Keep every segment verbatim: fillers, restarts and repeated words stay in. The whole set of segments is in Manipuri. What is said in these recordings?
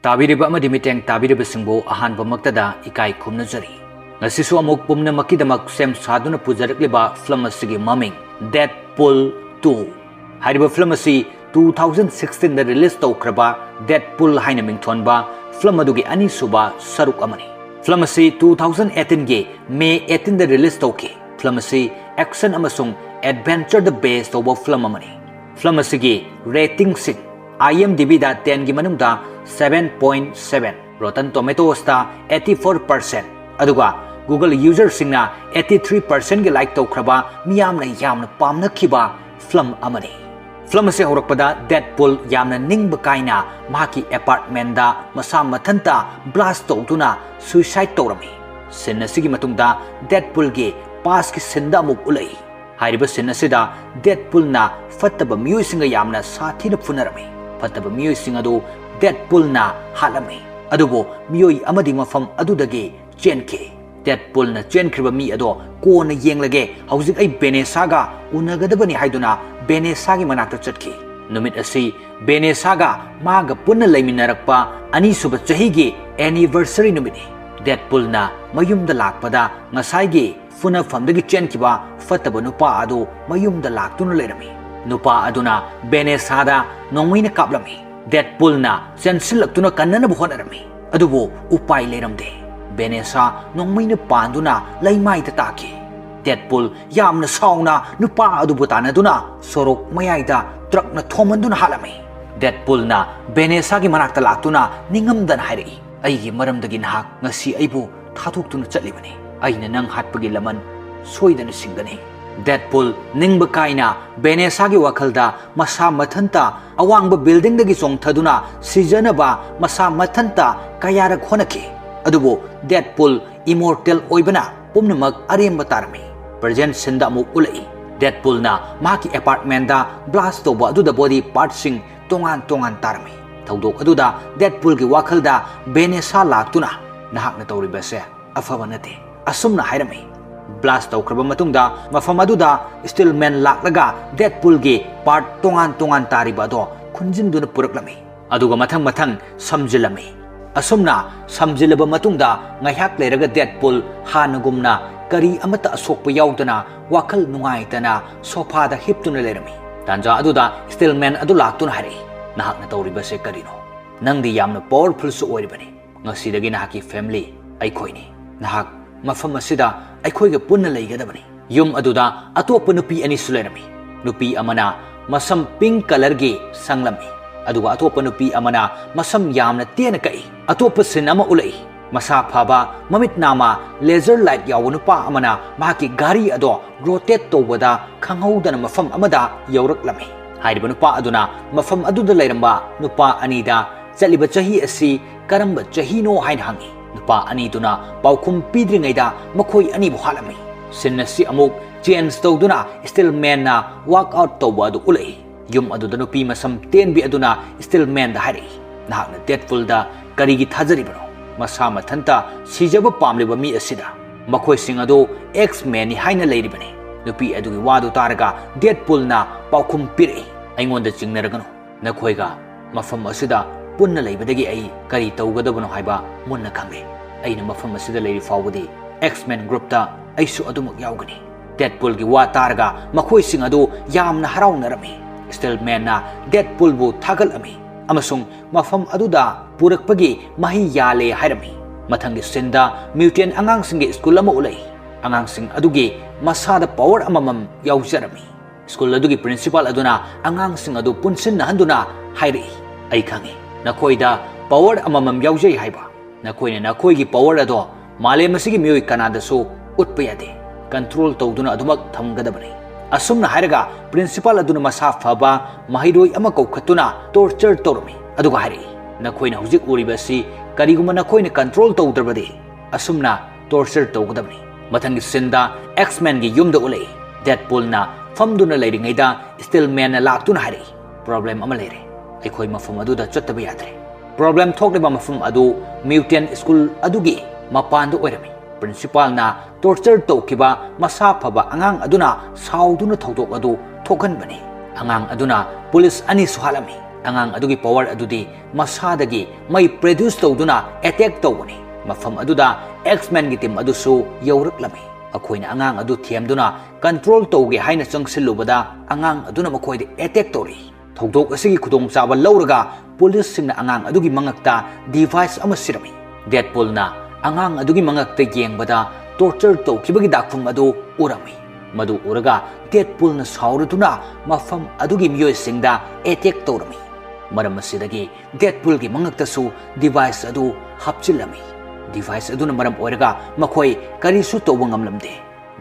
ꯇꯥꯕꯤꯔꯤꯕ ꯑꯃꯗꯤ ꯃꯤꯠꯌꯦꯡ ꯇꯥꯕꯤꯔꯤꯕꯁꯤꯡꯕꯨ ꯑꯍꯥꯟꯕꯃꯛꯇꯗ ꯏꯀꯥꯏ ꯈꯨꯝꯅꯖꯔꯤ꯫ ꯉꯁꯤꯁꯨ ꯑꯃꯨꯛ ꯄꯨꯝꯅꯃꯛꯀꯤꯗꯃꯛ ꯁꯦꯝ ꯁꯥꯗꯨꯅ ꯄꯨꯖꯔꯛꯂꯤꯕ ꯐꯤꯂꯝ ꯑꯁꯤꯒꯤ ꯃꯃꯤꯡ Deadpool two꯫ ꯍꯥꯏꯔꯤꯕ ꯐꯤꯂꯝ ꯑꯁꯤ two thousand sixteen ꯗ release ꯇꯧꯈ꯭ꯔꯕ Deadpool ꯍꯥꯏꯅ ꯃꯤꯡꯊꯣꯟꯕ ꯐꯤꯂꯝ ꯑꯗꯨꯒꯤ ꯑꯅꯤꯁꯨꯕ ꯁꯔꯨꯛ ꯑꯃꯅꯤ꯫ ꯐꯤꯂꯝ ꯑꯁꯤ two thousand eighteen ꯒꯤ May eighteen ꯗ release ꯇꯧꯈꯤ꯫ ꯐꯤꯂꯝ ꯑꯁꯤ action ꯑꯃꯁꯨꯡ adventure ꯗ base ꯇꯧꯕ ꯐꯤꯂꯝ ꯑꯃꯅꯤ꯫ ꯐꯤꯂꯝ ꯑꯁꯤꯒꯤ rating ꯁꯤꯡ, IMDb ꯗ ten ꯒꯤ ꯃꯅꯨꯡꯗ seven point seven, Rotten Tomatoes ꯇ eighty four percent, ꯑꯗꯨꯒ Google user ꯁꯤꯡꯅ eighty three percent ꯒꯤ like ꯇꯧꯈ꯭ꯔꯕ ꯃꯤꯌꯥꯝꯅ ꯌꯥꯝꯅ ꯄꯥꯝꯅꯈꯤꯕ ꯐꯤꯂꯝ ꯑꯃꯅꯤ꯫ ꯐꯤꯂꯝ ꯑꯁꯤ ꯍꯧꯔꯛꯄꯗ Deadpool ꯌꯥꯝꯅ ꯅꯤꯡꯕ ꯀꯥꯏꯅ ꯃꯍꯥꯛꯀꯤ apartment ꯗ ꯃꯁꯥ ꯃꯊꯟꯇ blast ꯇꯧꯗꯨꯅ suicide ꯇꯧꯔꯝꯃꯤ꯫ Scene ꯑꯁꯤꯒꯤ ꯃꯇꯨꯡꯗ Deadpool ꯒꯤ past ꯀꯤ scene ꯗ ꯑꯃꯨꯛ ꯎꯠꯂꯛꯏ꯫ ꯍꯥꯏꯔꯤꯕ scene ꯑꯁꯤꯗ Deadpool ꯅ ꯐꯠꯇꯕ ꯃꯤꯑꯣꯏꯁꯤꯡꯒ ꯌꯥꯝꯅ ꯁꯥꯊꯤꯅ ꯐꯨꯅꯔꯝꯃꯤ꯫ ꯐꯠꯇꯕ ꯃꯤꯑꯣꯏꯁꯤꯡ ꯑꯗꯨ Deadpool ꯅ ꯍꯥꯠꯂꯝꯃꯤ꯫ ꯑꯗꯨꯕꯨ ꯃꯤꯑꯣꯏ ꯑꯃꯗꯤ ꯃꯐꯝ ꯑꯗꯨꯗꯒꯤ ꯆꯦꯟꯈꯤ꯫ Deadpool ꯅ ꯆꯦꯟꯈ꯭ꯔꯤꯕ ꯃꯤ ꯑꯗꯣ ꯀꯣꯟꯅ ꯌꯦꯡꯂꯒꯦ, ꯍꯧꯖꯤꯛ ꯑꯩ Vanessa ꯒ ꯎꯅꯒꯗꯕꯅꯤ ꯍꯥꯏꯗꯨꯅ Vanessa ꯒꯤ ꯃꯅꯥꯛꯇ ꯆꯠꯈꯤ꯫ ꯅꯨꯃꯤꯠ ꯑꯁꯤ Vanessa ꯒ ꯃꯥꯒ ꯄꯨꯟꯅ ꯂꯩꯃꯤꯟꯅꯔꯛꯄ ꯑꯅꯤꯁꯨꯕ ꯆꯍꯤꯒꯤ anniversary ꯅꯨꯃꯤꯠꯅꯤ꯫ Deadpool ꯅ ꯃꯌꯨꯝꯗ ꯂꯥꯛꯄꯗ ꯉꯁꯥꯏꯒꯤ ꯐꯨꯅꯐꯝꯗꯒꯤ ꯆꯦꯟꯈꯤꯕ ꯐꯠꯇꯕ ꯅꯨꯄꯥ ꯑꯗꯨ ꯃꯌꯨꯝꯗ ꯂꯥꯛꯇꯨꯅ ꯂꯩꯔꯝꯃꯤ꯫ ꯅꯨꯄꯥ ꯑꯗꯨꯅ Vanessa ꯗ ꯅꯣꯡꯃꯩꯅ ꯀꯥꯞꯂꯝꯃꯤ꯫ Deadpool ꯅ ꯆꯦꯟꯁꯤꯜꯂꯛꯇꯨꯅ ꯀꯟꯅꯅꯕ ꯍꯣꯠꯅꯔꯝꯃꯤ꯫ ꯑꯗꯨꯕꯨ ꯎꯄꯥꯏ ꯂꯩꯔꯝꯗꯦ꯫ Vanessa ꯅꯣꯡꯃꯩꯅ ꯄꯥꯟꯗꯨꯅ ꯂꯩꯃꯥꯏꯗ ꯇꯥꯈꯤ꯫ Deadpool ꯌꯥꯝꯅ ꯁꯥꯎꯅ ꯅꯨꯄꯥ ꯑꯗꯨꯕꯨ ꯇꯥꯟꯅꯗꯨꯅ ꯁꯣꯔꯣꯛ ꯃꯌꯥꯏꯗ truck ꯅ ꯊꯣꯝꯍꯟꯗꯨꯅ ꯍꯥꯠꯂꯝꯃꯤ꯫ Deadpool ꯅ Vanessa ꯒꯤ ꯃꯅꯥꯛꯇ ꯂꯥꯛꯇꯨꯅ ꯅꯤꯡꯉꯝꯗꯅ ꯍꯥꯏꯔꯛꯏ, "ꯑꯩꯒꯤ ꯃꯔꯝꯗꯒꯤ ꯅꯍꯥꯛ ꯉꯁꯤ ꯑꯩꯕꯨ ꯊꯥꯗꯣꯛꯇꯨꯅ ꯆꯠꯂꯤꯕꯅꯤ꯫ ꯑꯩꯅ ꯅꯪ ꯍꯥꯠꯄꯒꯤ ꯂꯃꯟ ꯁꯣꯏꯗꯅ ꯁꯤꯡꯒꯅꯤ꯫" Deadpool ꯅꯤꯡꯕ ꯀꯥꯏꯅ Vanessa ꯒꯤ ꯋꯥꯈꯜꯗ ꯃꯁꯥ ꯃꯊꯟꯇ ꯑꯋꯥꯡꯕ building ꯗꯒꯤ ꯆꯣꯡꯊꯗꯨꯅ ꯁꯤꯖꯅꯕ ꯃꯁꯥ ꯃꯊꯟꯇ ꯀꯌꯥꯔꯛ ꯍꯣꯠꯅꯈꯤ꯫ ꯑꯗꯨꯕꯨ Deadpool immortal ꯑꯣꯏꯕꯅ ꯄꯨꯝꯅꯃꯛ ꯑꯔꯦꯝꯕ ꯇꯥꯔꯝꯃꯤ꯫ Present scene ꯗ ꯑꯃꯨꯛ ꯎꯠꯂꯛꯏ꯫ Deadpool ꯅ ꯃꯍꯥꯛꯀꯤ apartment ꯗ blast ꯇꯧꯕ ꯑꯗꯨꯗ body part ꯁꯤꯡ ꯇꯣꯉꯥꯟ ꯇꯣꯉꯥꯟ ꯇꯥꯔꯝꯃꯤ꯫ ꯊꯧꯗꯣꯛ ꯑꯗꯨꯗ Deadpool ꯒꯤ ꯋꯥꯈꯜꯗ Vanessa ꯂꯥꯛꯇꯨꯅ, "ꯅꯍꯥꯛꯅ ꯇꯧꯔꯤꯕ ꯑꯁꯦ ꯑꯐꯕ ꯅꯠꯇꯦ," ꯑꯁꯨꯝꯅ ꯍꯥꯏꯔꯝꯃꯤ꯫ Blast ꯇꯧꯈ꯭ꯔꯕ ꯃꯇꯨꯡꯗ ꯃꯐꯝ ꯑꯗꯨꯗ Steel Man ꯂꯥꯛꯂꯒ Deadpool ꯒꯤ part ꯇꯣꯉꯥꯟ ꯇꯣꯉꯥꯟ ꯇꯥꯔꯤꯕ ꯑꯗꯣ ꯈꯨꯟꯖꯤꯟꯗꯨꯅ ꯄꯨꯔꯛꯂꯝꯃꯤ꯫ ꯑꯗꯨꯒ ꯃꯊꯪ ꯃꯊꯪ ꯁꯝꯖꯤꯜꯂꯝꯃꯤ꯫ ꯑꯁꯨꯝꯅ ꯁꯝꯖꯤꯜꯂꯕ ꯃꯇꯨꯡꯗ ꯉꯥꯏꯍꯥꯛ ꯂꯩꯔꯒ ꯗꯦꯗꯄꯨꯜ ꯍꯥꯟꯅꯒꯨꯝꯅ ꯀꯔꯤ ꯑꯃꯠꯇ ꯑꯁꯣꯛꯄ ꯌꯥꯎꯗꯅ ꯋꯥꯈꯜ ꯅꯨꯡꯉꯥꯏꯇꯅ ꯁꯣꯐꯥꯗ ꯍꯤꯞꯇꯨꯅ ꯂꯩꯔꯝꯃꯤ꯫ ꯇꯥꯟꯖꯥ ꯑꯗꯨꯗ ꯁ꯭ꯇꯤꯜꯃꯦꯟ ꯑꯗꯨ ꯂꯥꯛꯇꯨꯅ ꯍꯥꯏꯔꯛꯏ, "ꯅꯍꯥꯛꯅ ꯇꯧꯔꯤꯕꯁꯦ ꯀꯔꯤꯅꯣ? ꯅꯪꯗꯤ ꯌꯥꯝꯅ ꯄꯥꯋꯔꯐꯨꯜꯁꯨ ꯑꯣꯏꯔꯤꯕꯅꯤ꯫ ꯉꯁꯤꯗꯒꯤ ꯅꯍꯥꯛꯀꯤ ꯐꯦꯃꯤꯂꯤ ꯑꯩꯈꯣꯏꯅꯤ꯫ ꯅꯍꯥꯛ ꯃꯐꯝ ꯑꯁꯤꯗ ꯑꯩꯈꯣꯏꯒ ꯄꯨꯟꯅ ꯂꯩꯒꯗꯕꯅꯤ꯫" ꯌꯨꯝ ꯑꯗꯨꯗ ꯑꯇꯣꯞꯄ ꯅꯨꯄꯤ ꯑꯅꯤꯁꯨ ꯂꯩꯔꯝꯃꯤ꯫ ꯅꯨꯄꯤ ꯑꯃꯅ ꯃꯁꯝ ꯄꯤꯡ ꯀꯂꯔꯒꯤ ꯁꯪꯂꯝꯃꯤ, ꯑꯗꯨꯒ ꯑꯇꯣꯞꯄ ꯅꯨꯄꯤ ꯑꯃꯅ ꯃꯁꯝ ꯌꯥꯝꯅ ꯇꯦꯟꯅ ꯀꯛꯏ꯫ ꯑꯇꯣꯞꯄ ꯁꯤꯟ ꯑꯃ ꯎꯠꯂꯛꯏ꯫ ꯃꯁꯥ ꯐꯕ, ꯃꯃꯤꯠ ꯅꯥꯝꯃ ꯂꯦꯖꯔ ꯂꯥꯏꯠ ꯌꯥꯎꯕ ꯅꯨꯄꯥ ꯑꯃꯅ ꯃꯍꯥꯛꯀꯤ ꯒꯥꯔꯤ ꯑꯗꯣ ꯔꯣꯇꯦꯠ ꯇꯧꯕꯗ ꯈꯪꯍꯧꯗꯅ ꯃꯐꯝ ꯑꯃꯗ ꯌꯧꯔꯛꯂꯝꯃꯤ꯫ ꯍꯥꯏꯔꯤꯕ ꯅꯨꯄꯥ ꯑꯗꯨꯅ ꯃꯐꯝ ꯑꯗꯨꯗ ꯂꯩꯔꯝꯕ ꯅꯨꯄꯥ ꯑꯅꯤꯗ ꯆꯠꯂꯤꯕ ꯆꯍꯤ ꯑꯁꯤ ꯀꯔꯝꯕ ꯆꯍꯤꯅꯣ ꯍꯥꯏꯅ ꯍꯪꯉꯤ꯫ ꯅꯨꯄꯥ ꯑꯅꯤꯗꯨꯅ ꯄꯥꯎꯈꯨꯝ ꯄꯤꯗ꯭ꯔꯤꯉꯩꯗ ꯃꯈꯣꯏ ꯑꯅꯤꯕꯨ ꯍꯥꯠꯂꯝꯃꯤ꯫ ꯁꯤꯟ ꯑꯁꯤ ꯑꯃꯨꯛ ꯆꯦꯟꯖ ꯇꯧꯗꯨꯅ ꯁ꯭ꯇꯤꯜꯃꯦꯟꯅ ꯋꯥꯛ ꯑꯥꯎꯠ ꯇꯧꯕ ꯑꯗꯨ ꯎꯠꯂꯛꯏ꯫ ꯌꯨꯝ ꯑꯗꯨꯗ ꯅꯨꯄꯤ ꯃꯁꯝ ꯇꯦꯟꯕꯤ ꯑꯗꯨꯅ ꯁ꯭ꯇꯤꯜꯃꯦꯟꯗ ꯍꯥꯏꯔꯛꯏ, "ꯅꯍꯥꯛꯅ ꯗꯦꯗꯄꯨꯜꯗ ꯀꯔꯤꯒꯤ ꯊꯥꯖꯔꯤꯕꯅꯣ? ꯃꯁꯥ ꯃꯊꯟꯇ ꯁꯤꯖꯕ ꯄꯥꯝꯂꯤꯕ ꯃꯤ ꯑꯁꯤꯗ꯫ ꯃꯈꯣꯏꯁꯤꯡ ꯑꯗꯨ ꯑꯦꯛꯁ-ꯃꯦꯟꯅꯤ ꯍꯥꯏꯅ ꯂꯩꯔꯤꯕꯅꯤ꯫" ꯅꯨꯄꯤ ꯑꯗꯨꯒꯤ ꯋꯥꯗꯨ ꯇꯥꯔꯒ ꯗꯦꯗꯄꯨꯜꯅ ꯄꯥꯎꯈꯨꯝ ꯄꯤꯔꯛꯏ, "ꯑꯩꯉꯣꯟꯗ ꯆꯤꯡꯅꯔꯒꯅꯨ꯫ ꯅꯈꯣꯏꯒ ꯃꯐꯝ ꯑꯁꯤꯗ ꯄꯨꯟꯅ ꯂꯩꯕꯗꯒꯤ ꯑꯩ ꯀꯔꯤ ꯇꯧꯒꯗꯕꯅꯣ ꯍꯥꯏꯕ ꯃꯨꯟꯅ ꯈꯪꯂꯦ꯫ ꯑꯩꯅ ꯃꯐꯝ ꯑꯁꯤꯗ ꯂꯩꯔꯤ ꯐꯥꯎꯕꯗꯤ ꯑꯦꯛꯁ-ꯃꯦꯟ ꯒ꯭ꯔꯨꯞꯇ ꯑꯩꯁꯨ ꯑꯗꯨꯃꯛ ꯌꯥꯎꯒꯅꯤ꯫" ꯗꯦꯗꯄꯨꯜꯒꯤ ꯋꯥ ꯇꯥꯔꯒ ꯃꯈꯣꯏꯁꯤꯡ ꯑꯗꯨ ꯌꯥꯝꯅ ꯍꯔꯥꯎꯅꯔꯝꯃꯤ꯫ ꯁ꯭ꯇꯤꯜꯃꯦꯟꯅ ꯗꯦꯗꯄꯨꯜꯕꯨ ꯊꯥꯒꯠꯂꯝꯃꯤ ꯑꯃꯁꯨꯡ ꯃꯐꯝ ꯑꯗꯨꯗ ꯄꯨꯔꯛꯄꯒꯤ ꯃꯍꯩ ꯌꯥꯜꯂꯦ ꯍꯥꯏꯔꯝꯃꯤ꯫ ꯃꯊꯪꯒꯤ ꯁꯤꯟꯗ ꯃ꯭ꯌꯨꯇꯦꯟ ꯑꯉꯥꯡꯁꯤꯡꯒꯤ ꯁ꯭ꯀꯨꯜ ꯑꯃ ꯎꯠꯂꯛꯏ꯫ ꯑꯉꯥꯡꯁꯤꯡ ꯑꯗꯨꯒꯤ ꯃꯁꯥꯗ ꯄꯥꯋꯔ ꯑꯃꯃꯝ ꯌꯥꯎꯖꯔꯝꯃꯤ꯫ ꯁ꯭ꯀꯨꯜ ꯑꯗꯨꯒꯤ ꯄ꯭ꯔꯤꯟꯁꯤꯄꯥꯜ ꯑꯗꯨꯅ ꯑꯉꯥꯡꯁꯤꯡ ꯑꯗꯨ ꯄꯨꯟꯁꯤꯟꯅꯍꯟꯗꯨꯅ ꯍꯥꯏꯔꯛꯏ, "ꯑꯩ ꯈꯪꯏ, ꯅꯈꯣꯏꯗ ꯄꯥꯋꯔ ꯑꯃꯃꯝ ꯌꯥꯎꯖꯩ ꯍꯥꯏꯕ꯫ ꯅꯈꯣꯏꯅ ꯅꯈꯣꯏꯒꯤ ꯄꯥꯋꯔ ꯑꯗꯣ ꯃꯥꯂꯦꯝ ꯑꯁꯤꯒꯤ ꯃꯤꯑꯣꯏ ꯀꯅꯥꯗꯁꯨ ꯎꯠꯄ ꯌꯥꯗꯦ꯫ ꯀꯟꯇ꯭ꯔꯣꯜ ꯇꯧꯗꯨꯅ ꯑꯗꯨꯃꯛ ꯊꯝꯒꯗꯕꯅꯤ꯫" ꯑꯁꯨꯝꯅ ꯍꯥꯏꯔꯒ ꯄ꯭ꯔꯤꯟꯁꯤꯄꯥꯜ ꯑꯗꯨꯅ ꯃꯁꯥ ꯐꯕ ꯃꯍꯩꯔꯣꯏ ꯑꯃ ꯀꯧꯈꯠꯇꯨꯅ ꯇꯣꯔꯆꯔ ꯇꯧꯔꯝꯃꯤ꯫ ꯑꯗꯨꯒ ꯍꯥꯏꯔꯛꯏ, "ꯅꯈꯣꯏꯅ ꯍꯧꯖꯤꯛ ꯎꯔꯤꯕ ꯑꯁꯤ ꯀꯔꯤꯒꯨꯝꯕ ꯅꯈꯣꯏꯅ ꯀꯟꯇ꯭ꯔꯣꯜ ꯇꯧꯗ꯭ꯔꯕꯗꯤ ꯑꯁꯨꯝꯅ ꯇꯣꯔꯆꯔ ꯇꯧꯒꯗꯕꯅꯤ꯫" ꯃꯊꯪꯒꯤ ꯁꯤꯟꯗ ꯑꯦꯛꯁ-ꯃꯦꯟꯒꯤ ꯌꯨꯝꯗ ꯎꯠꯂꯛꯏ꯫ ꯗꯦꯗꯄꯨꯜꯅ ꯐꯝꯗꯨꯅ ꯂꯩꯔꯤꯉꯩꯗ ꯁ꯭ꯇꯤꯜꯃꯦꯟꯅ ꯂꯥꯛꯇꯨꯅ ꯍꯥꯏꯔꯛꯏ, "ꯄ꯭ꯔꯣꯕ꯭ꯂꯦꯝ ꯑꯃ ꯂꯩꯔꯦ꯫ ꯑꯩꯈꯣꯏ ꯃꯐꯝ ꯑꯗꯨꯗ ꯆꯠꯇꯕ ꯌꯥꯗ꯭ꯔꯦ꯫" ꯄ꯭ꯔꯣꯕ꯭ꯂꯦꯝ ꯊꯣꯛꯂꯤꯕ ꯃꯐꯝ ꯑꯗꯨ ꯃ꯭ꯌꯨꯇꯦꯟ ꯁ꯭ꯀꯨꯜ ꯑꯗꯨꯒꯤ ꯃꯄꯥꯟꯗ ꯑꯣꯏꯔꯝꯃꯤ꯫ ꯄ꯭ꯔꯤꯟꯁꯤꯄꯥꯜꯅ ꯇꯣꯔꯆꯔ ꯇꯧꯈꯤꯕ ꯃꯁꯥ ꯐꯕ ꯑꯉꯥꯡ ꯑꯗꯨꯅ ꯁꯥꯎꯗꯨꯅ ꯊꯧꯗꯣꯛ ꯑꯗꯨ ꯊꯣꯛꯍꯟꯕꯅꯤ꯫ ꯑꯉꯥꯡ ꯑꯗꯨꯅ ꯄꯨꯂꯤꯁ ꯑꯅꯤꯁꯨ ꯍꯥꯠꯂꯝꯃꯤ꯫ ꯑꯉꯥꯡ ꯑꯗꯨꯒꯤ ꯄꯋꯔ ꯑꯗꯨꯗꯤ ꯃꯁꯥꯗꯒꯤ ꯃꯩ ꯄ꯭ꯔꯗ꯭ꯌꯨꯁ ꯇꯧꯗꯨꯅ ꯑꯦꯇꯦꯛ ꯇꯧꯕꯅꯤ꯫ ꯃꯐꯝ ꯑꯗꯨꯗ X-Men ꯒꯤ ꯇꯤꯝ ꯑꯗꯨꯁꯨ ꯌꯧꯔꯛꯂꯝꯃꯤ꯫ ꯃꯈꯣꯏꯅ ꯑꯉꯥꯡ ꯑꯗꯨ ꯊꯦꯝꯗꯨꯅ ꯀꯟꯇ꯭ꯔꯣꯜ ꯇꯧꯒꯦ ꯍꯥꯏꯅ ꯆꯪꯁꯤꯜꯂꯨꯕꯗ ꯑꯉꯥꯡ ꯑꯗꯨꯅ ꯃꯈꯣꯏꯗ ꯑꯦꯇꯦꯛ ꯇꯧꯔꯛꯏ꯫ ꯊꯧꯗꯣꯛ ꯑꯁꯤꯒꯤ ꯈꯨꯗꯣꯡꯆꯥꯕ ꯂꯧꯔꯒ ꯄꯨꯂꯤꯁꯁꯤꯡꯅ ꯑꯉꯥꯡ ꯑꯗꯨꯒꯤ ꯃꯉꯛꯇ ꯗꯤꯚꯥꯏꯁ ꯑꯃ ꯁꯤꯔꯝꯃꯤ꯫ ꯗꯦꯗꯄꯨꯜꯅ ꯑꯉꯥꯡ ꯑꯗꯨꯒꯤ ꯃꯉꯛꯇ ꯌꯦꯡꯕꯗ ꯇꯣꯔꯆꯔ ꯇꯧꯈꯤꯕꯒꯤ ꯗꯥꯛꯐꯝ ꯑꯗꯨ ꯎꯔꯝꯃꯤ꯫ ꯃꯗꯨ ꯎꯔꯒ ꯗꯦꯗꯄꯨꯜꯅ ꯁꯥꯎꯔꯗꯨꯅ ꯃꯐꯝ ꯑꯗꯨꯒꯤ ꯃꯤꯑꯣꯏꯁꯤꯡꯗ ꯑꯦꯇꯦꯛ ꯇꯧꯔꯝꯃꯤ꯫ ꯃꯔꯝ ꯑꯁꯤꯗꯒꯤ ꯗꯦꯗꯄꯨꯜꯒꯤ ꯃꯉꯛꯇꯁꯨ ꯗꯤꯚꯥꯏꯁ ꯑꯗꯨ ꯍꯥꯞꯆꯤꯜꯂꯝꯃꯤ꯫ ꯗꯤꯚꯥꯏꯁ ꯑꯗꯨꯅ ꯃꯔꯝ ꯑꯣꯏꯔꯒ ꯃꯈꯣꯏ ꯀꯔꯤꯁꯨ ꯇꯧꯕ ꯉꯝꯂꯝꯗꯦ꯫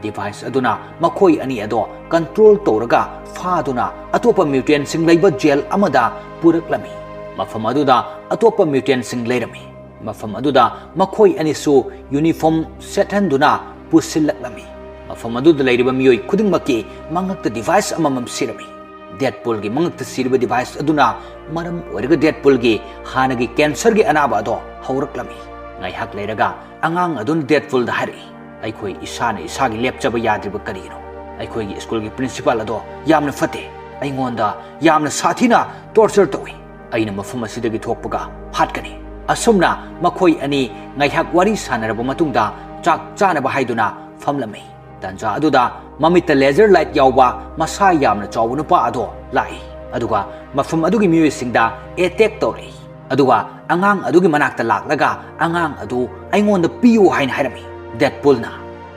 ꯗꯤꯚꯥꯏꯁ ꯑꯗꯨꯅ ꯃꯈꯣꯏ ꯑꯅꯤ ꯑꯗꯣ ꯀꯟꯇ꯭ꯔꯣꯜ ꯇꯧꯔꯒ ꯐꯥꯗꯨꯅ ꯑꯇꯣꯞꯄ ꯃ꯭ꯌꯨꯇꯦꯟꯁꯤꯡ ꯂꯩꯕ ꯖꯦꯜ ꯑꯃꯗ ꯄꯨꯔꯛꯂꯝꯃꯤ꯫ ꯃꯐꯝ ꯑꯗꯨꯗ ꯑꯇꯣꯞꯄ ꯃ꯭ꯌꯨꯇꯦꯟꯁꯤꯡ ꯂꯩꯔꯝꯃꯤ꯫ ꯃꯐꯝ ꯑꯗꯨꯗ ꯃꯈꯣꯏ ꯑꯅꯤꯁꯨ ꯌꯨꯅꯤꯐꯣꯔꯝ ꯁꯦꯠꯍꯟꯗꯨꯅ ꯄꯨꯁꯤꯜꯂꯛꯂꯝꯃꯤ꯫ ꯃꯐꯝ ꯑꯗꯨꯗ ꯂꯩꯔꯤꯕ ꯃꯤꯑꯣꯏ ꯈꯨꯗꯤꯡꯃꯛꯀꯤ ꯃꯉꯛꯇ ꯗꯤꯚꯥꯏꯁ ꯑꯃꯃꯝ ꯁꯤꯔꯝꯃꯤ꯫ ꯗꯦꯗꯄꯨꯜꯒꯤ ꯃꯉꯛꯇ ꯁꯤꯔꯤꯕ ꯗꯤꯚꯥꯏꯁ ꯑꯗꯨꯅ ꯃꯔꯝ ꯑꯣꯏꯔꯒ ꯗꯦꯗꯄꯨꯜꯒꯤ ꯍꯥꯟꯅꯒꯤ ꯀꯦꯟꯁꯔꯒꯤ ꯑꯅꯥꯕ ꯑꯗꯣ ꯍꯧꯔꯛꯂꯝꯃꯤ꯫ ꯉꯥꯏꯍꯥꯛ ꯂꯩꯔꯒ ꯑꯉꯥꯡ ꯑꯗꯨꯅ ꯗꯦꯗꯄꯨꯜꯗ ꯍꯥꯏꯔꯛꯏ, "ꯑꯩꯈꯣꯏ ꯏꯁꯥꯅ ꯏꯁꯥꯒꯤ ꯂꯦꯞꯆꯕ ꯌꯥꯗ꯭ꯔꯤꯕ ꯀꯔꯤꯒꯤꯅꯣ? ꯑꯩꯈꯣꯏꯒꯤ ꯁ꯭ꯀꯨꯜꯒꯤ ꯄ꯭ꯔꯤꯟꯁꯤꯄꯥꯜ ꯑꯗꯣ ꯌꯥꯝꯅ ꯐꯠꯇꯦ꯫ ꯑꯩꯉꯣꯟꯗ ꯌꯥꯝꯅ ꯁꯥꯊꯤꯅ ꯇꯣꯔꯆꯔ ꯇꯧꯏ꯫ ꯑꯩꯅ ꯃꯐꯝ ꯑꯁꯤꯗꯒꯤ ꯊꯣꯛꯄꯒ ꯍꯥꯠꯀꯅꯤ꯫" ꯑꯁꯨꯝꯅ ꯃꯈꯣꯏ ꯑꯅꯤ ꯉꯥꯏꯍꯥꯛ ꯋꯥꯔꯤ ꯁꯥꯟꯅꯔꯕ ꯃꯇꯨꯡꯗ ꯆꯥꯛ ꯆꯥꯅꯕ ꯍꯥꯏꯗꯨꯅ ꯐꯝꯂꯝꯃꯤ꯫ ꯇꯥꯟꯖꯥ ꯑꯗꯨꯗ ꯃꯃꯤꯠꯇ ꯂꯦꯖꯔ ꯂꯥꯏꯠ ꯌꯥꯎꯕ ꯃꯁꯥ ꯌꯥꯝꯅ ꯆꯥꯎꯕ ꯅꯨꯄꯥ ꯑꯗꯣ ꯂꯥꯛꯏ꯫ ꯑꯗꯨꯒ ꯃꯐꯝ ꯑꯗꯨꯒꯤ ꯃꯤꯑꯣꯏꯁꯤꯡꯗ ꯑꯦꯇꯦꯛ ꯇꯧꯔꯛꯏ꯫ ꯑꯗꯨꯒ ꯑꯉꯥꯡ ꯑꯗꯨꯒꯤ ꯃꯅꯥꯛꯇ ꯂꯥꯛꯂꯒ ꯑꯉꯥꯡ ꯑꯗꯨ ꯑꯩꯉꯣꯟꯗ ꯄꯤꯌꯨ ꯍꯥꯏꯅ ꯍꯥꯏꯔꯝꯃꯤ꯫ ꯗꯦꯗꯄꯨꯜꯅ,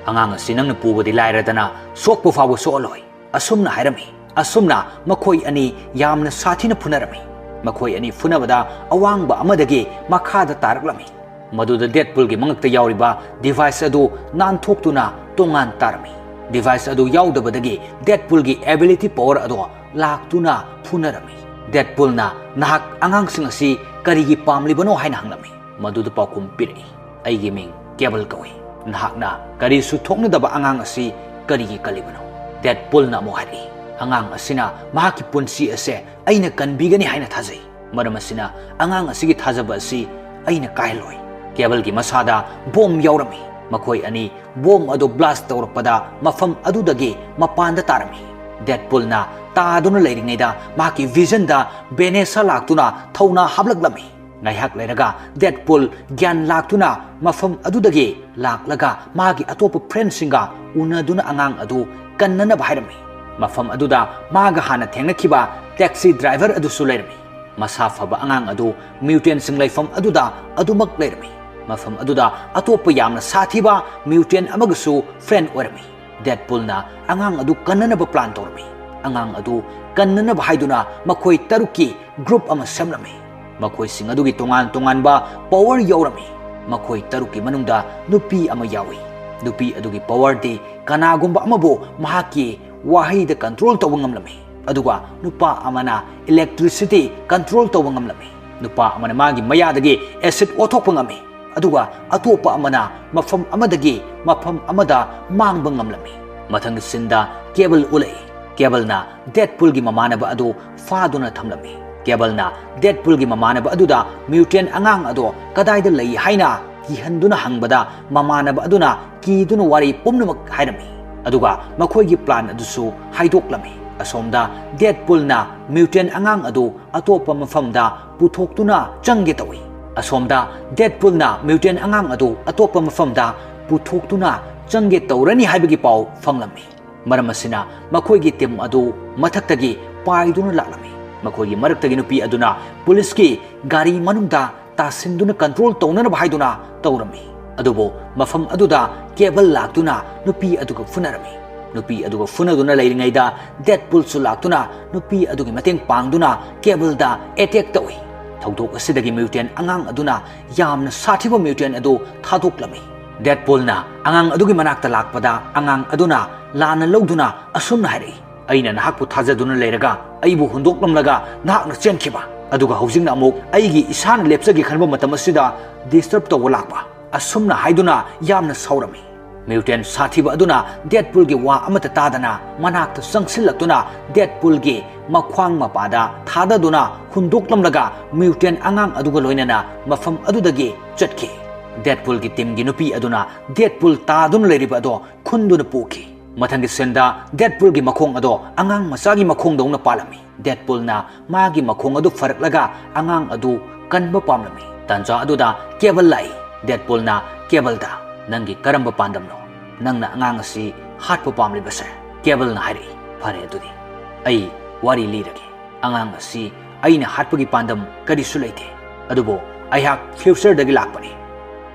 "ꯑꯉꯥꯡ ꯑꯁꯤ ꯅꯪꯅ ꯄꯨꯕꯗꯤ ꯂꯥꯏꯔꯗꯅ ꯁꯣꯛꯄ ꯐꯥꯎꯕ ꯁꯣꯛꯍꯜꯂꯣꯏ꯫" ꯑꯁꯨꯝꯅ ꯍꯥꯏꯔꯝꯃꯤ꯫ ꯑꯁꯨꯝꯅ ꯃꯈꯣꯏ ꯑꯅꯤ ꯌꯥꯝꯅ ꯁꯥꯊꯤꯅ ꯐꯨꯅꯔꯝꯃꯤ꯫ ꯃꯈꯣꯏ ꯑꯅꯤ ꯐꯨꯅꯕꯗ ꯑꯋꯥꯡꯕ ꯑꯃꯗꯒꯤ ꯃꯈꯥꯗ ꯇꯥꯔꯛꯂꯝꯃꯤ꯫ ꯃꯗꯨꯗ ꯗꯦꯗꯄꯨꯜꯒꯤ ꯃꯉꯛꯇ ꯌꯥꯎꯔꯤꯕ ꯗꯤꯚꯥꯏꯁ ꯑꯗꯨ ꯅꯥꯟꯊꯣꯛꯇꯨꯅ ꯇꯣꯉꯥꯟ ꯇꯥꯔꯝꯃꯤ꯫ ꯗꯤꯚꯥꯏꯁ ꯑꯗꯨ ꯌꯥꯎꯗꯕꯗꯒꯤ ꯗꯦꯗꯄꯨꯜꯒꯤ ꯑꯦꯕꯤꯂꯤꯇꯤ ꯄꯋꯔ ꯑꯗꯣ ꯂꯥꯛꯇꯨꯅ ꯐꯨꯅꯔꯝꯃꯤ꯫ ꯗꯦꯗꯄꯨꯜꯅ, "ꯅꯍꯥꯛ ꯑꯉꯥꯡꯁꯤꯡ ꯑꯁꯤ ꯀꯔꯤꯒꯤ ꯄꯥꯝꯂꯤꯕꯅꯣ?" ꯍꯥꯏꯅ ꯍꯪꯂꯝꯃꯤ꯫ ꯃꯗꯨꯗ ꯄꯥꯎꯈꯨꯝ ꯄꯤꯔꯛꯏ, "ꯑꯩꯒꯤ ꯃꯤꯡ ꯀꯦꯕꯜ ꯀꯧꯏ꯫ ꯅꯍꯥꯛꯅ ꯀꯔꯤꯁꯨ ꯊꯣꯛꯅꯗꯕ ꯑꯉꯥꯡ ꯑꯁꯤ ꯀꯔꯤꯒꯤ ꯀꯜꯂꯤꯕꯅꯣ?" ꯗꯦꯗꯄꯨꯜꯅ ꯑꯃꯨꯛ ꯍꯥꯏꯔꯛꯏ, "ꯑꯉꯥꯡ ꯑꯁꯤꯅ ꯃꯍꯥꯛꯀꯤ ꯄꯨꯟꯁꯤ ꯑꯁꯦ ꯑꯩꯅ ꯀꯟꯕꯤꯒꯅꯤ ꯍꯥꯏꯅ ꯊꯥꯖꯩ꯫ ꯃꯔꯝ ꯑꯁꯤꯅ ꯑꯉꯥꯡ ꯑꯁꯤꯒꯤ ꯊꯥꯖꯕ ꯑꯁꯤ ꯑꯩꯅ ꯀꯥꯏꯍꯜꯂꯣꯏ꯫" ꯀꯦꯕꯜꯒꯤ ꯃꯁꯥꯗ ꯕꯣꯝ ꯌꯥꯎꯔꯝꯃꯤ꯫ ꯃꯈꯣꯏ ꯑꯅꯤ ꯕꯣꯝ ꯑꯗꯨ ꯕ꯭ꯂꯥꯁ ꯇꯧꯔꯛꯄꯗ ꯃꯐꯝ ꯑꯗꯨꯗꯒꯤ ꯃꯄꯥꯟꯗ ꯇꯥꯔꯝꯃꯤ꯫ ꯗꯦꯗꯄꯨꯜꯅ ꯇꯥꯗꯨꯅ ꯂꯩꯔꯤꯉꯩꯗ ꯃꯍꯥꯛꯀꯤ visionꯗ ꯚꯦꯅꯦꯁꯥ ꯂꯥꯛꯇꯨꯅ ꯊꯧꯅꯥ ꯍꯥꯞꯂꯛꯂꯝꯃꯤ꯫ ꯉꯥꯏꯍꯥꯛ ꯂꯩꯔꯒ ꯗꯦꯗꯄꯨꯜ ꯒ꯭ꯌꯥꯟ ꯂꯥꯛꯇꯨꯅ ꯃꯐꯝ ꯑꯗꯨꯗꯒꯤ ꯂꯥꯛꯂꯒ ꯃꯥꯒꯤ ꯑꯇꯣꯞꯄ friendꯁꯤꯡꯒ ꯎꯅꯗꯨꯅ ꯑꯉꯥꯡ ꯑꯗꯨ ꯀꯟꯅꯅꯕ ꯍꯥꯏꯔꯝꯃꯤ꯫ ꯃꯐꯝ ꯑꯗꯨꯗ ꯃꯥꯒ ꯍꯥꯟꯅ ꯊꯦꯡꯅꯈꯤꯕ taxi driver ꯑꯗꯨꯁꯨ ꯂꯩꯔꯝꯃꯤ꯫ ꯃꯁꯥ ꯐꯕ ꯑꯉꯥꯡ ꯑꯗꯨ mutantꯁꯤꯡ ꯂꯩꯐꯝ ꯑꯗꯨꯗ ꯑꯗꯨꯃꯛ ꯂꯩꯔꯝꯃꯤ꯫ ꯃꯐꯝ ꯑꯗꯨꯗ ꯑꯇꯣꯞꯄ ꯌꯥꯝꯅ ꯁꯥꯊꯤꯕ mutant ꯑꯃꯒꯁꯨ friend ꯑꯣꯏꯔꯝꯃꯤ꯫ ꯗꯦꯗꯄꯨꯜꯅ ꯑꯉꯥꯡ ꯑꯗꯨ ꯀꯟꯅꯅꯕ plan ꯇꯧꯔꯝꯃꯤ꯫ ꯑꯉꯥꯡ ꯑꯗꯨ ꯀꯟꯅꯅꯕ ꯍꯥꯏꯗꯨꯅ ꯃꯈꯣꯏ ꯇꯔꯨꯛꯀꯤ group ꯑꯃ ꯁꯦꯝꯂꯝꯃꯤ꯫ ꯃꯈꯣꯏꯁꯤꯡ ꯑꯗꯨꯒꯤ ꯇꯣꯉꯥꯟ ꯇꯣꯉꯥꯟꯕ power ꯌꯥꯎꯔꯝꯃꯤ꯫ ꯃꯈꯣꯏ ꯇꯔꯨꯛꯀꯤ ꯃꯅꯨꯡꯗ ꯅꯨꯄꯤ ꯑꯃ ꯌꯥꯎꯏ꯫ ꯅꯨꯄꯤ ꯑꯗꯨꯒꯤ powerꯗꯤ ꯀꯅꯥꯒꯨꯝꯕ ꯑꯃꯕꯨ ꯃꯍꯥꯛꯀꯤ ꯋꯥꯍꯩꯗ control ꯇꯧꯕ ꯉꯝꯂꯝꯃꯤ꯫ ꯑꯗꯨꯒ ꯅꯨꯄꯥ ꯑꯃꯅ electricity control ꯇꯧꯕ ꯉꯝꯂꯝꯃꯤ꯫ ꯅꯨꯄꯥ ꯑꯃꯅ ꯃꯥꯒꯤ ꯃꯌꯥꯗꯒꯤ acid ꯑꯣꯊꯣꯛꯄ ꯉꯝꯃꯤ꯫ ꯑꯗꯨꯒ ꯑꯇꯣꯞꯄ ꯑꯃꯅ ꯃꯐꯝ ꯑꯃꯗꯒꯤ ꯃꯐꯝ ꯑꯃꯗ ꯃꯥꯡꯕ ꯉꯝꯂꯝꯃꯤ꯫ ꯃꯊꯪꯒꯤ sceneꯗ Cable ꯎꯠꯂꯛꯏ꯫ Cableꯅ ꯗꯦꯗꯄꯨꯜꯒꯤ ꯃꯃꯥꯟꯅꯕ ꯑꯗꯨ ꯐꯥꯗꯨꯅ ꯊꯝꯂꯝꯃꯤ꯫ Cableꯅ ꯗꯦꯗꯄꯨꯜꯒꯤ ꯃꯃꯥꯟꯅꯕ ꯑꯗꯨꯗ mutant ꯑꯉꯥꯡ ꯑꯗꯣ ꯀꯗꯥꯏꯗ ꯂꯩ ꯍꯥꯏꯅ ꯀꯤꯍꯟꯗꯨꯅ ꯍꯪꯕꯗ ꯃꯃꯥꯟꯅꯕ ꯑꯗꯨꯅ ꯀꯤꯗꯨꯅ ꯋꯥꯔꯤ ꯄꯨꯝꯅꯃꯛ ꯍꯥꯏꯔꯝꯃꯤ꯫ ꯑꯗꯨꯒ ꯃꯈꯣꯏꯒꯤ plan ꯑꯗꯨꯁꯨ ꯍꯥꯏꯗꯣꯛꯂꯝꯃꯤ꯫ ꯑꯁꯣꯝꯗ ꯗꯦꯗꯄꯨꯜꯅ mutant ꯑꯉꯥꯡ ꯑꯗꯨ ꯑꯇꯣꯞꯄ ꯃꯐꯝꯗ ꯄꯨꯊꯣꯛꯇꯨꯅ ꯆꯪꯒꯦ ꯇꯧꯏ꯫ ꯑꯁꯣꯝꯗ ꯗꯦꯗꯄꯨꯜꯅ mutant ꯑꯉꯥꯡ ꯑꯗꯨ ꯑꯇꯣꯞꯄ ꯃꯐꯝꯗ ꯄꯨꯊꯣꯛꯇꯨꯅ ꯆꯪꯒꯦ ꯇꯧꯔꯅꯤ ꯍꯥꯏꯕꯒꯤ ꯄꯥꯎ ꯐꯪꯂꯝꯃꯤ꯫ ꯃꯔꯝ ꯑꯁꯤꯅ ꯃꯈꯣꯏꯒꯤ team ꯑꯗꯨ ꯃꯊꯛꯇꯒꯤ ꯄꯥꯏꯗꯨꯅ ꯂꯥꯛꯂꯝꯃꯤ꯫ ꯃꯈꯣꯏꯒꯤ ꯃꯔꯛꯇꯒꯤ ꯅꯨꯄꯤ ꯑꯗꯨꯅ ꯄꯨꯂꯤꯁꯀꯤ ꯒꯥꯔꯤ ꯃꯅꯨꯡꯗ ꯇꯥꯁꯤꯟꯗꯨꯅ control ꯇꯧꯅꯅꯕ ꯍꯥꯏꯗꯨꯅ ꯇꯧꯔꯝꯃꯤ꯫ ꯑꯗꯨꯕꯨ ꯃꯐꯝ ꯑꯗꯨꯗ Cable ꯂꯥꯛꯇꯨꯅ ꯅꯨꯄꯤ ꯑꯗꯨꯒ ꯐꯨꯅꯔꯝꯃꯤ꯫ ꯅꯨꯄꯤ ꯑꯗꯨꯒ ꯐꯨꯅꯗꯨꯅ ꯂꯩꯔꯤꯉꯩꯗ ꯗꯦꯗꯄꯨꯜꯁꯨ ꯂꯥꯛꯇꯨꯅ ꯅꯨꯄꯤ ꯑꯗꯨꯒꯤ ꯃꯇꯦꯡ ꯄꯥꯡꯗꯨꯅ Cableꯗ attack ꯇꯧꯏ꯫ ꯊꯧꯗꯣꯛ ꯑꯁꯤꯗꯒꯤ mutant ꯑꯉꯥꯡ ꯑꯗꯨꯅ ꯌꯥꯝꯅ ꯁꯥꯊꯤꯕ mutant ꯑꯗꯨ ꯊꯥꯗꯣꯛꯂꯝꯃꯤ꯫ ꯗꯦꯗꯄꯨꯜꯅ ꯑꯉꯥꯡ ꯑꯗꯨꯒꯤ ꯃꯅꯥꯛꯇ ꯂꯥꯛꯄꯗ ꯑꯉꯥꯡ ꯑꯗꯨꯅ ꯂꯥꯟꯅ ꯂꯧꯗꯨꯅ ꯑꯁꯨꯝꯅ ꯍꯥꯏꯔꯛꯏ, "ꯑꯩꯅ ꯅꯍꯥꯛꯄꯨ ꯊꯥꯖꯗꯨꯅ ꯂꯩꯔꯒ ꯑꯩꯕꯨ ꯍꯨꯟꯗꯣꯛꯂꯝꯂꯒ ꯅꯍꯥꯛꯅ ꯆꯦꯟꯈꯤꯕ, ꯑꯗꯨꯒ ꯍꯧꯖꯤꯛꯅ ꯑꯃꯨꯛ ꯑꯩꯒꯤ ꯏꯁꯥꯅ ꯂꯦꯞꯆꯒꯦ ꯈꯟꯕ ꯃꯇꯝ ꯑꯁꯤꯗ disturb ꯇꯧꯕ ꯂꯥꯛꯄ," ꯑꯁꯨꯝꯅ ꯍꯥꯏꯗꯨꯅ ꯌꯥꯝꯅ ꯁꯥꯎꯔꯝꯃꯤ꯫ Mutant ꯁꯥꯊꯤꯕ ꯑꯗꯨꯅ ꯗꯦꯗꯄꯨꯜꯒꯤ ꯋꯥ ꯑꯃꯠꯇ ꯇꯥꯗꯅ ꯃꯅꯥꯛꯇ ꯆꯪꯁꯤꯜꯂꯛꯇꯨꯅ ꯗꯦꯗꯄꯨꯜꯒꯤ ꯃꯈ꯭ꯋꯥꯡ ꯃꯄꯥꯗ ꯊꯥꯗꯗꯨꯅ ꯍꯨꯟꯗꯣꯛꯂꯝꯂꯒ mutant ꯑꯉꯥꯡ ꯑꯗꯨꯒ ꯂꯣꯏꯅꯅ ꯃꯐꯝ ꯑꯗꯨꯗꯒꯤ ꯆꯠꯈꯤ꯫ ꯗꯦꯗꯄꯨꯜꯒꯤ teamꯒꯤ ꯅꯨꯄꯤ ꯑꯗꯨꯅ ꯗꯦꯗꯄꯨꯜ ꯇꯥꯗꯨꯅ ꯂꯩꯔꯤꯕ ꯑꯗꯣ ꯈꯨꯟꯗꯨꯅ ꯄꯨꯈꯤ꯫ ꯃꯊꯪꯒꯤ ꯁꯤꯟꯗ ꯗꯦꯠꯄꯨꯜꯒꯤ ꯃꯈꯣꯡ ꯑꯗꯣ ꯑꯉꯥꯡ ꯃꯆꯥꯒꯤ ꯃꯈꯣꯡꯗꯧꯅ ꯄꯥꯜꯂꯝꯃꯤ꯫ ꯗꯦꯠꯄꯨꯜꯅ ꯃꯥꯒꯤ ꯃꯈꯣꯡ ꯑꯗꯨ ꯐꯔꯛꯂꯒ ꯑꯉꯥꯡ ꯑꯗꯨ ꯀꯟꯕ ꯄꯥꯝꯂꯝꯃꯤ꯫ ꯇꯥꯟꯖꯥ ꯑꯗꯨꯗ ꯀꯦꯕꯜ ꯂꯥꯛꯏ꯫ ꯗꯦꯠꯄꯨꯜꯅ ꯀꯦꯕꯜꯗ, "ꯅꯪꯒꯤ ꯀꯔꯝꯕ ꯄꯥꯟꯗꯝꯅꯣ? ꯅꯪꯅ ꯑꯉꯥꯡ ꯑꯁꯤ ꯍꯥꯠꯄ ꯄꯥꯝꯂꯤꯕꯁꯦ?" ꯀꯦꯕꯜꯅ ꯍꯥꯏꯔꯛꯏ, "ꯐꯔꯦ, ꯑꯗꯨꯗꯤ ꯑꯩ ꯋꯥꯔꯤ ꯂꯤꯔꯒꯦ꯫ ꯑꯉꯥꯡ ꯑꯁꯤ ꯑꯩꯅ ꯍꯥꯠꯄꯒꯤ ꯄꯥꯟꯗꯝ ꯀꯔꯤꯁꯨ ꯂꯩꯇꯦ, ꯑꯗꯨꯕꯨ ꯑꯩꯍꯥꯛ ꯐ꯭ꯌꯨꯆꯔꯗꯒꯤ ꯂꯥꯛꯄꯅꯤ꯫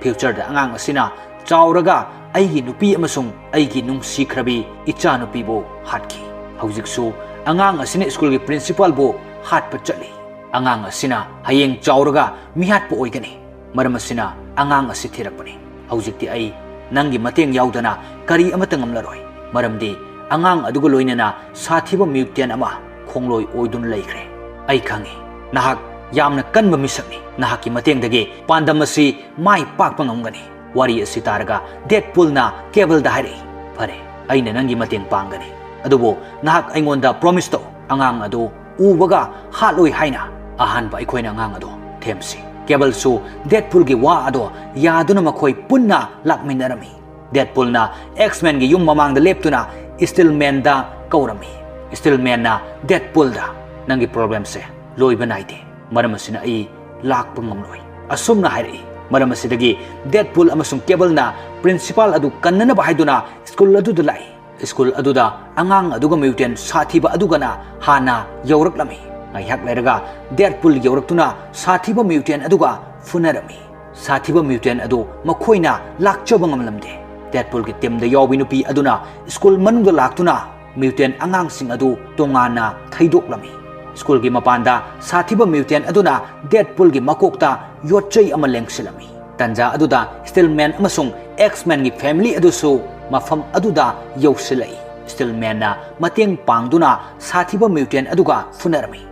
ꯐ꯭ꯌꯨꯆꯔꯗ ꯑꯉꯥꯡ ꯑꯁꯤꯅ ꯆꯥꯎꯔꯒ ꯑꯩꯒꯤ ꯅꯨꯄꯤ ꯑꯃꯁꯨꯡ ꯑꯩꯒꯤ ꯅꯨꯡꯁꯤꯈ꯭ꯔꯕꯤ ꯏꯆꯥꯅꯨꯄꯤꯕꯨ ꯍꯥꯠꯈꯤ꯫ ꯍꯧꯖꯤꯛꯁꯨ ꯑꯉꯥꯡ ꯑꯁꯤꯅ ꯁ꯭ꯀꯨꯜꯒꯤ ꯄ꯭ꯔꯤꯟꯁꯤꯄꯥꯜꯕꯨ ꯍꯥꯠꯄ ꯆꯠꯂꯤ꯫ ꯑꯉꯥꯡ ꯑꯁꯤꯅ ꯍꯌꯦꯡ ꯆꯥꯎꯔꯒ ꯃꯤꯍꯥꯠꯄ ꯑꯣꯏꯒꯅꯤ꯫ ꯃꯔꯝ ꯑꯁꯤꯅ ꯑꯉꯥꯡ ꯑꯁꯤ ꯊꯤꯔꯛꯄꯅꯤ꯫ ꯍꯧꯖꯤꯛꯇꯤ ꯑꯩ ꯅꯪꯒꯤ ꯃꯇꯦꯡ ꯌꯥꯎꯗꯅ ꯀꯔꯤ ꯑꯃꯠꯇ ꯉꯝꯂꯔꯣꯏ, ꯃꯔꯝꯗꯤ ꯑꯉꯥꯡ ꯑꯗꯨꯒ ꯂꯣꯏꯅꯅ ꯁꯥꯊꯤꯕ ꯃ꯭ꯌꯨꯇꯦꯟ ꯑꯃ ꯈꯣꯡꯂꯣꯏ ꯑꯣꯏꯗꯨꯅ ꯂꯩꯈ꯭ꯔꯦ꯫ ꯑꯩ ꯈꯪꯏ, ꯅꯍꯥꯛ ꯌꯥꯝꯅ ꯀꯟꯕ ꯃꯤꯁꯛꯅꯤ꯫ ꯅꯍꯥꯛꯀꯤ ꯃꯇꯦꯡꯗꯒꯤ ꯄꯥꯟꯗꯝ ꯑꯁꯤ ꯃꯥꯏ ꯄꯥꯛꯄ ꯉꯝꯒꯅꯤ꯫" ꯋꯥꯔꯤ ꯑꯁꯤ ꯇꯥꯔꯒ ꯗꯦꯠꯄꯨꯜꯅ ꯀꯦꯕꯜꯗ ꯍꯥꯏꯔꯛꯏ, "ꯐꯔꯦ, ꯑꯩꯅ ꯅꯪꯒꯤ ꯃꯇꯦꯡ ꯄꯥꯡꯒꯅꯤ, ꯑꯗꯨꯕꯨ ꯅꯍꯥꯛ ꯑꯩꯉꯣꯟꯗ ꯄ꯭ꯔꯣꯃꯤꯁ ꯇꯧ, ꯑꯉꯥꯡ ꯑꯗꯨ ꯎꯕꯒ ꯍꯥꯠꯂꯣꯏ ꯍꯥꯏꯅ꯫ ꯑꯍꯥꯟꯕ ꯑꯩꯈꯣꯏꯅ ꯑꯉꯥꯡ ꯑꯗꯨ ꯊꯦꯝꯁꯤ꯫" ꯀꯦꯕꯜꯁꯨ ꯗꯦꯠꯄꯨꯜꯒꯤ ꯋꯥ ꯑꯗꯣ ꯌꯥꯗꯨꯅ ꯃꯈꯣꯏ ꯄꯨꯟꯅ ꯂꯥꯛꯃꯤꯟꯅꯔꯝꯃꯤ꯫ ꯗꯦꯠꯄꯨꯜꯅ ꯑꯦꯛꯁꯃꯦꯟꯒꯤ ꯌꯨꯝ ꯃꯃꯥꯡꯗ ꯂꯦꯞꯇꯨꯅ ꯁ꯭ꯇꯤꯜꯃꯦꯟꯗ ꯀꯧꯔꯝꯃꯤ꯫ ꯁ꯭ꯇꯤꯜꯃꯦꯟꯅ ꯗꯦꯠꯄꯨꯜꯗ, "ꯅꯪꯒꯤ ꯄ꯭ꯔꯣꯕ꯭ꯂꯦꯝꯁꯦ ꯂꯣꯏꯕ ꯅꯥꯏꯗꯦ, ꯃꯔꯝ ꯑꯁꯤꯅ ꯑꯩ ꯂꯥꯛꯄ ꯉꯝꯂꯣꯏ," ꯑꯁꯨꯝꯅ ꯍꯥꯏꯔꯛꯏ꯫ ꯃꯔꯝ ꯑꯁꯤꯗꯒꯤ ꯗꯦꯠꯄꯨꯜ ꯑꯃꯁꯨꯡ ꯀꯦꯕꯜꯅ ꯄ꯭ꯔꯤꯟꯁꯤꯄꯥꯜ ꯑꯗꯨ ꯀꯟꯅꯅꯕ ꯍꯥꯏꯗꯨꯅ ꯁ꯭ꯀꯨꯜ ꯑꯗꯨꯗ ꯂꯥꯛꯏ꯫ ꯁ꯭ꯀꯨꯜ ꯑꯗꯨꯗ ꯑꯉꯥꯡ ꯑꯗꯨꯒ ꯃ꯭ꯌꯨꯇꯦꯟ ꯁꯥꯊꯤꯕ ꯑꯗꯨꯒꯅ ꯍꯥꯟꯅ ꯌꯧꯔꯛꯂꯝꯃꯤ꯫ ꯉꯥꯏꯍꯥꯛ ꯂꯩꯔꯒ ꯗꯦꯠꯄꯨꯜ ꯌꯧꯔꯛꯇꯨꯅ ꯁꯥꯊꯤꯕ ꯃ꯭ꯌꯨꯇꯦꯟ ꯑꯗꯨꯒ ꯐꯨꯅꯔꯝꯃꯤ꯫ ꯁꯥꯊꯤꯕ ꯃ꯭ꯌꯨꯇꯦꯟ ꯑꯗꯨ ꯃꯈꯣꯏꯅ ꯂꯥꯛꯆꯕ ꯉꯝꯂꯝꯗꯦ꯫ ꯗꯦꯠꯄꯨꯜꯒꯤ ꯇꯤꯝꯗ ꯌꯥꯎꯕꯤ ꯅꯨꯄꯤ ꯑꯗꯨꯅ ꯁ꯭ꯀꯨꯜ ꯃꯅꯨꯡꯗ ꯂꯥꯛꯇꯨꯅ ꯃ꯭ꯌꯨꯇꯦꯟ ꯑꯉꯥꯡꯁꯤꯡ ꯑꯗꯨ ꯇꯣꯉꯥꯟꯅ ꯊꯩꯗꯣꯛꯂꯝꯃꯤ꯫ ꯁ꯭ꯀꯨꯜꯒꯤ ꯃꯄꯥꯟꯗ ꯁꯥꯊꯤꯕ ꯃ꯭ꯌꯨꯇꯦꯟ ꯑꯗꯨꯅ ꯗꯦꯠꯄꯨꯜꯒꯤ ꯃꯀꯣꯛꯇ ꯌꯣꯠꯆꯩ ꯑꯃ ꯂꯦꯡꯁꯤꯜꯂꯝꯃꯤ꯫ ꯇꯟꯖꯥ ꯑꯗꯨꯗ ꯁ꯭ꯇꯤꯜꯃꯦꯟ ꯑꯃꯁꯨꯡ ꯑꯦꯛꯁꯃꯦꯟꯒꯤ ꯐꯦꯃꯤꯂꯤ ꯑꯗꯨꯁꯨ ꯃꯐꯝ ꯑꯗꯨꯗ ꯌꯧꯁꯤꯜꯂꯛꯏ꯫ ꯁ꯭ꯇꯤꯜꯃꯦꯟꯅ ꯃꯇꯦꯡ ꯄꯥꯡꯗꯨꯅ ꯁꯥꯊꯤꯕ ꯃ꯭ꯌꯨꯇꯦꯟ ꯑꯗꯨꯒ ꯐꯨꯅꯔꯝꯃꯤ꯫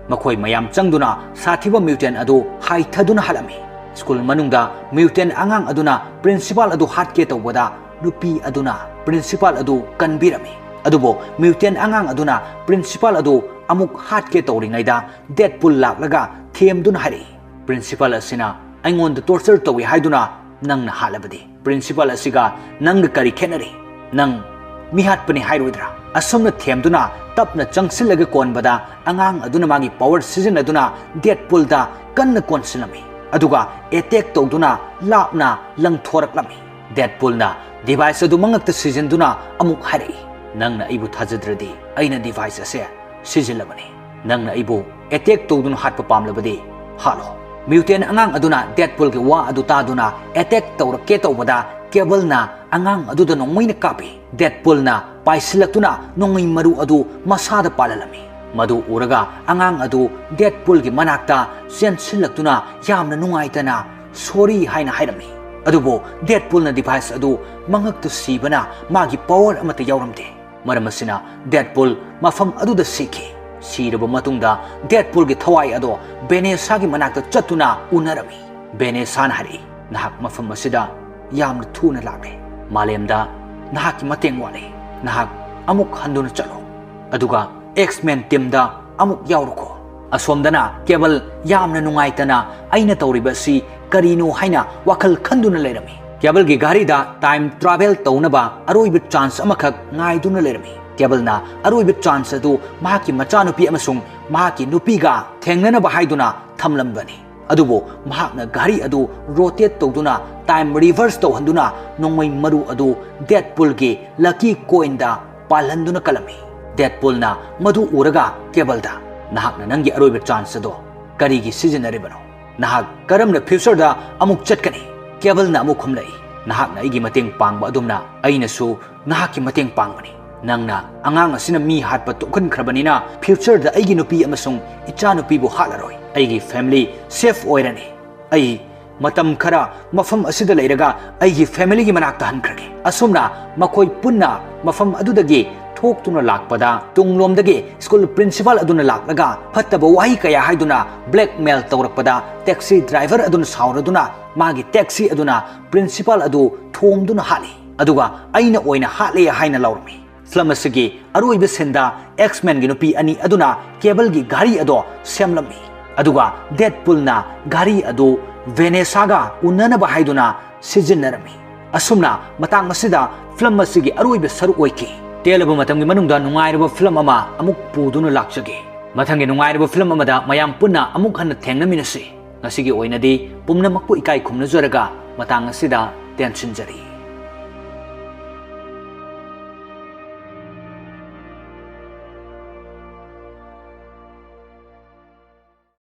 ꯃꯈꯣꯏ ꯃꯌꯥꯝ ꯆꯪꯗꯨꯅ ꯁꯥꯊꯤꯕ ꯃ꯭ꯌꯨꯇꯦꯟ ꯑꯗꯨ ꯍꯥꯏꯊꯗꯨꯅ ꯍꯥꯠꯂꯝꯃꯤ꯫ ꯁ꯭ꯀꯨꯜ ꯃꯅꯨꯡꯗ ꯃ꯭ꯌꯨꯇꯦꯟ ꯑꯉꯥꯡ ꯑꯗꯨꯅ ꯄ꯭ꯔꯤꯟꯁꯤꯄꯥꯜ ꯑꯗꯨ ꯍꯥꯠꯀꯦ ꯇꯧꯕꯗ ꯅꯨꯄꯤ ꯑꯗꯨꯅ ꯄ꯭ꯔꯤꯟꯁꯤꯄꯥꯜ ꯑꯗꯨ ꯀꯟꯕꯤꯔꯝꯃꯤ꯫ ꯑꯗꯨꯕꯨ ꯃ꯭ꯌꯨꯇꯦꯟ ꯑꯉꯥꯡ ꯑꯗꯨꯅ ꯄ꯭ꯔꯤꯟꯁꯤꯄꯥꯜ ꯑꯗꯨ ꯑꯃꯨꯛ ꯍꯥꯠꯀꯦ ꯇꯧꯔꯤꯉꯩꯗ ꯗꯦꯠꯄꯨꯜ ꯂꯥꯛꯂꯒ ꯊꯦꯝꯗꯨꯅ ꯍꯥꯏꯔꯛꯏ, "ꯄ꯭ꯔꯤꯟꯁꯤꯄꯥꯜ ꯑꯁꯤꯅ ꯑꯩꯉꯣꯟꯗ ꯇꯣꯔꯆꯔ ꯇꯧꯏ ꯍꯥꯏꯗꯨꯅ ꯅꯪꯅ ꯍꯥꯠꯂꯕꯗꯤ? ꯄ꯭ꯔꯤꯟꯁꯤꯄꯥꯜ ꯑꯁꯤꯒ ꯅꯪꯒ ꯀꯔꯤ ꯈꯦꯠꯅꯔꯤ? ꯅꯪ ꯃꯤꯍꯥꯠꯄꯅꯤ ꯍꯥꯏꯔꯣꯏꯗ꯭ꯔꯥ? ꯑꯁꯨꯝꯅ ꯊꯦꯝꯗꯨꯅ ꯇꯞꯅ ꯆꯪꯁꯤꯜꯂꯒ ꯀꯣꯟꯕꯗ, ꯑꯉꯥꯡ ꯑꯗꯨꯅ ꯃꯥꯒꯤ ꯄꯋꯔ ꯁꯤꯖꯤꯟꯅꯗꯨꯅ ꯗꯦꯗꯄꯨꯜꯗ ꯀꯟꯅ ꯀꯣꯟꯁꯤꯜꯂꯝꯃꯤ꯫ ꯑꯗꯨꯒ ꯑꯦꯇꯦꯛ ꯇꯧꯗꯨꯅ ꯂꯥꯞꯅ ꯂꯪꯊꯣꯔꯛꯂꯝꯃꯤ꯫ ꯗꯦꯗꯄꯨꯜꯅ ꯗꯤꯚꯥꯏꯁ ꯑꯗꯨ ꯃꯉꯛꯇ ꯁꯤꯖꯤꯟꯗꯨꯅ ꯑꯃꯨꯛ ꯍꯥꯏꯔꯛꯏ, "ꯅꯪꯅ ꯑꯩꯕꯨ ꯊꯥꯖꯗ꯭ꯔꯗꯤ, ꯑꯩꯅ ꯗꯤꯚꯥꯏꯁ ꯑꯁꯦ ꯁꯤꯖꯤꯜꯂꯕꯅꯤ꯫ ꯅꯪꯅ ꯑꯩꯕꯨ ꯑꯦꯇꯦꯛ ꯇꯧꯗꯨꯅ ꯍꯥꯠꯄ ꯄꯥꯝꯂꯕꯗꯤ ꯍꯥꯠꯂꯣ꯫" ꯃ꯭ꯌꯨꯇꯦꯟ ꯑꯉꯥꯡ ꯑꯗꯨꯅ ꯗꯦꯗꯄꯨꯜꯒꯤ ꯋꯥ ꯑꯗꯨ ꯇꯥꯗꯨꯅ ꯑꯦꯇꯦꯛ ꯇꯧꯔꯛꯀꯦ ꯇꯧꯕꯗ, ꯀꯦꯕꯜꯅ ꯑꯉꯥꯡ ꯑꯗꯨꯗ ꯅꯣꯡꯃꯩꯅ ꯀꯥꯞꯄꯤ꯫ ꯗꯦꯗꯄꯨꯜꯅ ꯄꯥꯏꯁꯤꯜꯂꯛꯇꯨꯅ ꯅꯣꯡꯃꯩ ꯃꯔꯨ ꯑꯗꯨ ꯃꯁꯥꯗ ꯄꯥꯜꯍꯜꯂꯝꯃꯤ꯫ ꯃꯗꯨ ꯎꯔꯒ ꯑꯉꯥꯡ ꯑꯗꯨ ꯗꯦꯗꯄꯨꯜꯒꯤ ꯃꯅꯥꯛꯇ ꯆꯦꯟꯁꯤꯜꯂꯛꯇꯨꯅ ꯌꯥꯝꯅ ꯅꯨꯡꯉꯥꯏꯇꯅ "ꯁꯣꯔꯤ" ꯍꯥꯏꯅ ꯍꯥꯏꯔꯝꯃꯤ꯫ ꯑꯗꯨꯕꯨ ꯗꯦꯗꯄꯨꯜꯅ ꯗꯤꯚꯥꯏꯁ ꯑꯗꯨ ꯃꯉꯛꯇ ꯁꯤꯕꯅ ꯃꯥꯒꯤ ꯄꯋꯔ ꯑꯃꯠꯇ ꯌꯥꯎꯔꯝꯗꯦ꯫ ꯃꯔꯝ ꯑꯁꯤꯅ ꯗꯦꯗꯄꯨꯜ ꯃꯐꯝ ꯑꯗꯨꯗ ꯁꯤꯈꯤ꯫ ꯁꯤꯔꯕ ꯃꯇꯨꯡꯗ ꯗꯦꯗꯄꯨꯜꯒꯤ ꯊꯋꯥꯏ ꯑꯗꯣ ꯚꯦꯅꯦꯁꯥꯒꯤ ꯃꯅꯥꯛꯇ ꯆꯠꯇꯨꯅ ꯎꯅꯔꯝꯃꯤ꯫ ꯚꯦꯅꯦꯁꯥꯅ ꯍꯥꯏꯔꯛꯏ, "ꯅꯍꯥꯛ ꯃꯐꯝ ꯑꯁꯤꯗ ꯌꯥꯝꯅ ꯊꯨꯅ ꯂꯥꯛꯂꯦ꯫ ꯃꯥꯂꯦꯝꯗ ꯅꯍꯥꯛꯀꯤ ꯃꯇꯦꯡ ꯋꯥꯠꯂꯤ꯫ ꯅꯍꯥꯛ ꯑꯃꯨꯛ ꯍꯟꯗꯨꯅ ꯆꯠꯂꯣ꯫ ꯑꯗꯨꯒ ꯑꯦꯛꯁꯃꯦꯟ ꯇꯤꯝꯗ ꯑꯃꯨꯛ ꯌꯥꯎꯔꯨꯀꯣ꯫" ꯑꯁꯣꯝꯗꯅ ꯀꯦꯕꯜ ꯌꯥꯝꯅ ꯅꯨꯡꯉꯥꯏꯇꯅ "ꯑꯩꯅ ꯇꯧꯔꯤꯕ ꯑꯁꯤ ꯀꯔꯤꯅꯣ?" ꯍꯥꯏꯅ ꯋꯥꯈꯜ ꯈꯟꯗꯨꯅ ꯂꯩꯔꯝꯃꯤ꯫ ꯀꯦꯕꯜꯒꯤ ꯘꯔꯤꯗ ꯇꯥꯏꯝ ꯇ꯭ꯔꯥꯚꯦꯜ ꯇꯧꯅꯕ ꯑꯔꯣꯏꯕ ꯆꯥꯟꯁ ꯑꯃꯈꯛ ꯉꯥꯏꯗꯨꯅ ꯂꯩꯔꯝꯃꯤ꯫ ꯀꯦꯕꯜꯅ ꯑꯔꯣꯏꯕ ꯆꯥꯟꯁ ꯑꯗꯨ ꯃꯍꯥꯛꯀꯤ ꯃꯆꯥꯅꯨꯄꯤ ꯑꯃꯁꯨꯡ ꯃꯍꯥꯛꯀꯤ ꯅꯨꯄꯤꯒ ꯊꯦꯡꯅꯅꯕ ꯍꯥꯏꯗꯨꯅ ꯊꯝꯂꯝꯕꯅꯤ꯫ ꯑꯗꯨꯕꯨ ꯃꯍꯥꯛꯅ ꯘꯔꯤ ꯑꯗꯨ ꯔꯣꯇꯦꯠ ꯇꯧꯗꯨꯅ ꯇꯥꯏꯝ ꯔꯤꯚꯔꯁ ꯇꯧꯍꯟꯗꯨꯅ ꯅꯣꯡꯃꯩ ꯃꯔꯨ ꯑꯗꯨ ꯗꯦꯗꯄꯨꯜꯒꯤ ꯂꯛꯀꯤ ꯀꯣꯏꯟꯗ ꯄꯥꯜꯍꯟꯗꯨꯅ ꯀꯜꯂꯝꯃꯤ꯫ ꯗꯦꯗꯄꯨꯜꯅ ꯃꯗꯨ ꯎꯔꯒ ꯀꯦꯕꯜꯗ, "ꯅꯍꯥꯛꯅ ꯅꯪꯒꯤ ꯑꯔꯣꯏꯕ ꯆꯥꯟꯁ ꯑꯗꯣ ꯀꯔꯤꯒꯤ ꯁꯤꯖꯤꯟꯅꯔꯤꯕꯅꯣ? ꯅꯍꯥꯛ ꯀꯔꯝꯅ ꯐ꯭ꯌꯨꯆꯔꯗ ꯑꯃꯨꯛ ꯆꯠꯀꯅꯤ?" ꯀꯦꯕꯜꯅ ꯑꯃꯨꯛ ꯈꯨꯝꯂꯛꯏ, "ꯅꯍꯥꯛꯅ ꯑꯩꯒꯤ ꯃꯇꯦꯡ ꯄꯥꯡꯕ ꯑꯗꯨꯝꯅ ꯑꯩꯅꯁꯨ ꯅꯍꯥꯛꯀꯤ ꯃꯇꯦꯡ ꯄꯥꯡꯕꯅꯤ꯫ ꯅꯪꯅ ꯑꯉꯥꯡ ꯑꯁꯤꯅ ꯃꯤ ꯍꯥꯠꯄ ꯇꯣꯛꯍꯟꯈ꯭ꯔꯕꯅꯤꯅ, ꯐ꯭ꯌꯨꯆꯔꯗ ꯑꯩꯒꯤ ꯅꯨꯄꯤ ꯑꯃꯁꯨꯡ ꯏꯆꯥꯅꯨꯄꯤꯕꯨ ꯍꯥꯠꯂꯔꯣꯏ꯫ ꯑꯩꯒꯤ ꯐꯦꯃꯤꯂꯤ ꯁꯦꯐ ꯑꯣꯏꯔꯅꯤ꯫ ꯑꯩ ꯃꯇꯝ ꯈꯔ ꯃꯐꯝ ꯑꯁꯤꯗ ꯂꯩꯔꯒ ꯑꯩꯒꯤ ꯐꯦꯃꯤꯂꯤꯒꯤ ꯃꯅꯥꯛꯇ ꯍꯟꯈ꯭ꯔꯒꯦ꯫" ꯑꯁꯨꯝꯅ ꯃꯈꯣꯏ ꯄꯨꯟꯅ ꯃꯐꯝ ꯑꯗꯨꯗꯒꯤ ꯊꯣꯛꯇꯨꯅ ꯂꯥꯛꯄꯗ, ꯇꯨꯡꯂꯣꯝꯗꯒꯤ ꯁ꯭ꯀꯨꯜ ꯄ꯭ꯔꯤꯟꯁꯤꯄꯥꯜ ꯑꯗꯨꯅ ꯂꯥꯛꯂꯒ ꯐꯠꯇꯕ ꯋꯥꯍꯩ ꯀꯌꯥ ꯍꯥꯏꯗꯨꯅ ꯕ꯭ꯂꯦꯛꯃꯦꯜ ꯇꯧꯔꯛꯄꯗ, ꯇꯦꯛꯁꯤ ꯗ꯭ꯔꯥꯏꯚꯔ ꯑꯗꯨꯅ ꯁꯥꯎꯔꯗꯨꯅ ꯃꯥꯒꯤ ꯇꯦꯛꯁꯤ ꯑꯗꯨꯅ ꯄ꯭ꯔꯤꯟꯁꯤꯄꯥꯜ ꯑꯗꯨ ꯊꯣꯝꯗꯨꯅ ꯍꯥꯠꯂꯤ꯫ ꯑꯗꯨꯒ "ꯑꯩꯅ ꯑꯣꯏꯅ ꯍꯥꯠꯂꯦ" ꯍꯥꯏꯅ ꯂꯥꯎꯔꯝꯃꯤ꯫ ꯐꯤꯂꯝ ꯑꯁꯤꯒꯤ ꯑꯔꯣꯏꯕ ꯁꯤꯟꯗ ꯑꯦꯛꯁꯃꯦꯟꯒꯤ ꯅꯨꯄꯤ ꯑꯅꯤ ꯑꯗꯨꯅ ꯀꯦꯕꯜꯒꯤ ꯘꯔꯤ ꯑꯗꯣ ꯁꯦꯝꯂꯝꯃꯤ꯫ ꯑꯗꯨꯒ ꯗꯦꯗꯄꯨꯜꯅ ꯘꯔꯤ ꯑꯗꯨ ꯚꯦꯅꯦꯁꯥꯒ ꯎꯅꯅꯕ ꯍꯥꯏꯗꯨꯅ ꯁꯤꯖꯤꯟꯅꯔꯝꯃꯤ꯫ ꯑꯁꯨꯝꯅ ꯃꯇꯥꯡ ꯑꯁꯤꯗ ꯐꯤꯂꯝ ꯑꯁꯤꯒꯤ ꯑꯔꯣꯏꯕ ꯁꯔꯨꯛ ꯑꯣꯏꯈꯤ꯫ ꯇꯦꯜꯂꯕ ꯃꯇꯝꯒꯤ ꯃꯅꯨꯡꯗ ꯅꯨꯡꯉꯥꯏꯔꯕ ꯐꯤꯂꯝ ꯑꯃ ꯑꯃꯨꯛ ꯄꯨꯗꯨꯅ ꯂꯥꯛꯆꯒꯦ꯫ ꯃꯊꯪꯒꯤ ꯅꯨꯡꯉꯥꯏꯔꯕ ꯐꯤꯂꯝ ꯑꯃꯗ ꯃꯌꯥꯝ ꯄꯨꯟꯅ ꯑꯃꯨꯛ ꯍꯟꯅ ꯊꯦꯡꯅꯃꯤꯟꯅꯁꯤ꯫ ꯉꯁꯤꯒꯤ ꯑꯣꯏꯅꯗꯤ ꯄꯨꯝꯅꯃꯛꯄꯨ ꯏꯀꯥꯏ ꯈꯨꯝꯅꯖꯔꯒ ꯃꯇꯥꯡ ꯑꯁꯤꯗ ꯇꯦꯟꯁꯤꯟꯖꯔꯤ꯫